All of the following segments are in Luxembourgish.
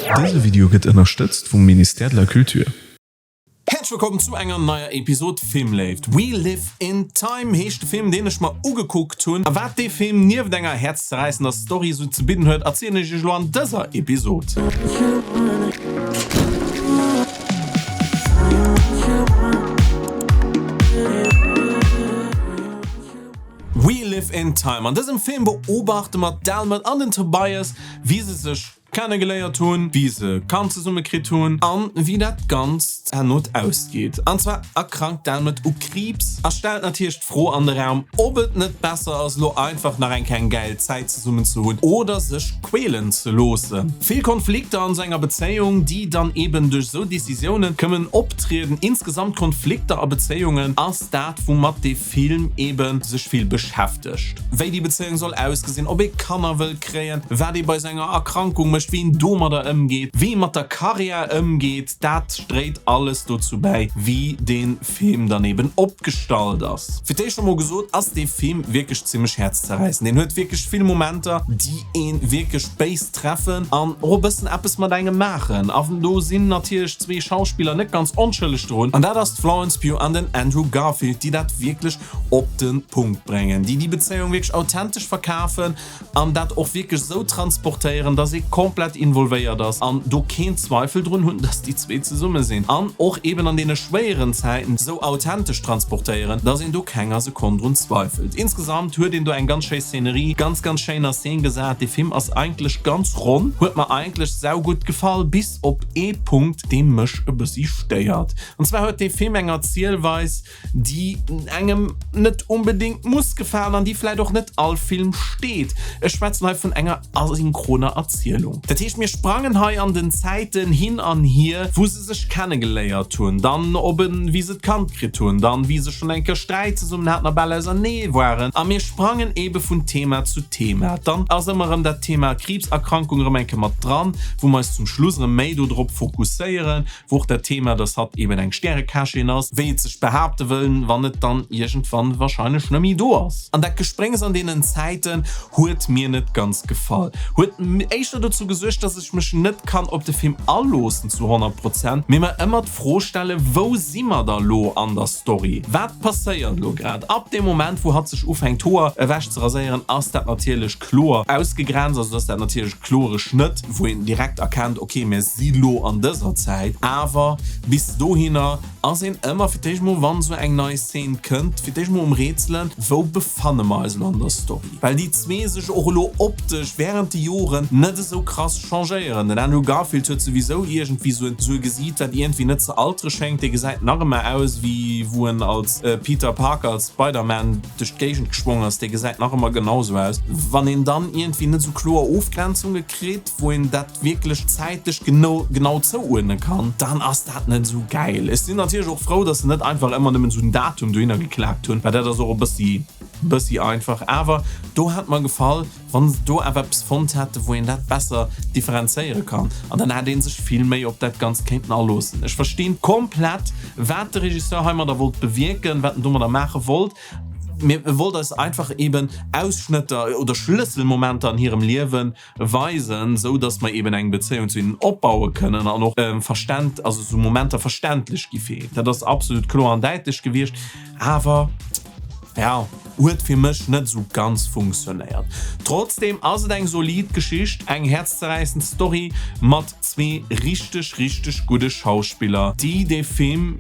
Dëse Video gëtt ënnerstëtzt vum Ministère de la Culture. Häerzlech wëllkomm zu enger neier Episod Filmléift. We Live in Time heescht de Film, deen ech mer ugekuckt hunn. A wat dee Film nieft enger häerzzerräissender Story esou ze bidden huet, erzielen ech iech elo an dëser Episod. We Live in Time. An dësem Film beobachte mer d'Alma an den Tobias, wéi se sech kennegeléiert hunn, wéi se e Kand zesumme kritt hunn an wéi dat Ganzt herno ausgeet. An zwar erkrankt d'Alma u Kriibs a stellt natierlech d'Fro an de Raum, ob et net besser ass, lo einfach nach eng keng gäil Zäit zesummen ze hunn oder sech quälen ze loossen. Vill Konflikter an sou enger Bezéiung, déi dann eben duerch sou Decisiounen këmmen optrieden. Insgesamt Konflikter a Bezéiungen ass dat, woumat dee Film eben sech vill beschäftegt. Wéi déi Bezéiung soll ausgesinn, ob ee Kanner wëll kréien, wat ee bei sou enger Erkrankung mécht, wéi een domadder ëmgeet, wéi ee mat der Karriär ëmgeet, dat dréit alles dozou bäi, wéi dee Film dann eben opgestallt ass. Fir d'éischt emol gesot, ass dee Film wierklech zimmlech häerzzerräissend. Deen huet wierklech vill Momenter, déi ee wierklech béis treffen an och e bëssen eppes mat engem maachen. An do sinn natierlech zwee Schauspiller net ganz onschëlleg drun, an dat ass d'Florence Pugh an den Andrew Garfield, déi dat wierklech op de Punkt bréngen, déi déi Bezéiung wierklech authentesch verkafen an dat och wierklech esou transportéieren, dass ee komplett involvéiert ass an do keen Zweifel drun hunn, dass déi zwee zesumme sinn an och eben an deene schwéieren Zäiten esou authentesch transportéieren, dass een do kenger Sekonn drun zweifelt. Insgesamt huet een do eng ganz schéi Szenerie, ganz ganz schéin a Szene gesat. Dee Film ass eigentlech ganz ronn, huet mer eigentlech saugutt gefall, bis op ee Punkt, dee mech e bëssi stéiert. An zwar huet dee Film eng Erzielweis, déi engem net onbedéngt muss gefalen an déi vläit och net all Film steet. Ech schwätzen hei vun enger asynchroner Erzielung. Dat heescht, mir sprangen hei an den Zäiten hin an hier, wou se sech kennegeléiert hunn, dann op en, wéi se d'Kand kritt hunn, dann wéi se schonn eng Kéier Sträit zesummen haten a bal ausernee waren. A mir sprangen eebe vun Thema zu Thema. Dann ass ëmmer erëm dat Thema Kriibserkrankung erëm eng Kéier mat dran, wou mer eis zum Schluss erëm méi dodrop fokusséieren. Wou och dat Thema, dass hatt eben eng Stärekächin ass, wéi et sech behaapte wëll, wann et dann iergendwann wahrscheinlech net méi do ass. An dat Gespréngs an deenen Zäiten huet mir net ganz gefall. Huet éischter dozou gesuergt, dass ech mech net kann op de Film aloossen zu 100 Prozent, mee mer ëmmer d'Fro stellen, wou si mer da lo an der Story? Wat passéiert lo grad? Ab deem Moment, wou hatt sech ufänkt d'Hoer ewech ze raséieren, ass dat natierlech kloer ausgegrenzt, also ass dat natierlech e klore Schnëtt, wou een direkt erkennt, ok, mir si lo an dëser Zäit. Awer bis dohinner ass een ëmmer fir d'éischt mol, wann esou eng nei Szene kënnt, fir d'éischt mol um Rätselen, wou befanne mer eis elo an der Story? Well déi zwee sech och elo optesch wärend de Joren net esou krass changéieren. Den Andrew Garfield huet souwisou iergendwéi esou e Gesiit, wat iergendwéi net ze altere schéngt. Dee gesäit nach ëmmer aus, wéi wou en als Peter Parker, als Spider-Man, duerch d'Géigend geschwong ass, dee gesäit nach ëmmer genau sou aus. Wann een dann iergendwéi net sou kloer Ofgrenzunge kritt, wou een dat wierklech zäitlech genau genau zouuerdne kann, dann ass dat net sou gäil. Ech sinn natierlech och frou, dass se net einfach ëmmer nëmmen sou en Datum dohinner geklaakt hunn, well dat ass och e bëssi bëssi einfach. Awer do hat mer gefall, Wann se do awer eppes fonnt hätten, wou een dat besser differenzéiere kann, an dann hätt ee sech vill méi op dat Ganzt kéinten aloossen. Ech verstinn komplett, wat de Regisseur heimadder wollt bewierken, wat en domadder maache wollt, mee e wollt eis einfach eben Ausschnëtter oder Schlësselmomenter an hirem Liewe weisen, sou dass mer eben eng Bezéiung zu hinnen opbaue kënnen an och verständ, also sou Momenter verständlech gi fir een. Dat ass absolut kloer an däitlech gewiescht, awer. Ja, huet fir mech net esou ganz funktionéiert. Trotzdem ass et eng solid Geschicht, eng häerzzerräissend Story mat zwee richteg, richteg gudde Schauspiller, déi dee Film,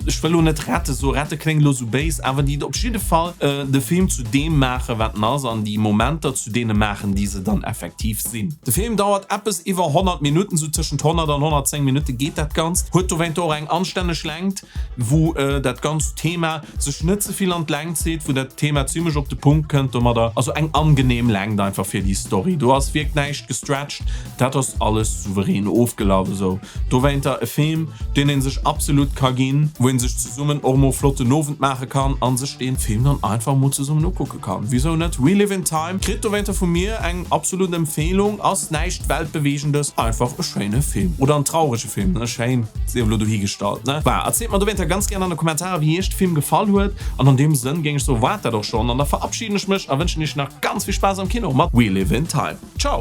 ech wëll lo net rette soen, rette kléngt lo sou béis, awer déi op jidde Fall de Film zu deem maachen, wat en ass an déi Momenter zu deene maachen, déi se dann effektiv sinn. De Film dauert eppes iwwer 100 Minutten, sou tëschent 100 an 110 Minutte geet dat Ganzt, huet dowéinter och eng anstänneg Längt. wou dat ganzt Thema sech net ze vill an d'Längt zitt, wou dat Thema zimmlech op de Punkt kënnt domadder. Also eng angenehm Längt einfach fir déi Story. Do ass wierkt näischt gestretched, dat ass alles souverän ofgelaf esou. Dowéinter e Film, deen een sech absolut ka ginn, wou een sech zesummen och mol flotten Owend maache kann an sech deen Film dann einfach mol zesummen ukucke kann. Wisou net? We Live in Time kritt dowéinter vu mir eng absolut Empfehlung. Ass näischt weltbewegendes, einfach e schéine Film oder en traurege Film, ne? Schéin, sief elo dohigestallt, ne? Bah, erzielt mer dowéinter ganz gären an de Kommentarer, wéi iech de Film gefall huet. An an deem Sënn géing ech soen, war et dat och schonn. An da verabschieden ech mech a wënschen iech nach ganz vill Spaass am Kino mat We Live in Time. Ciao!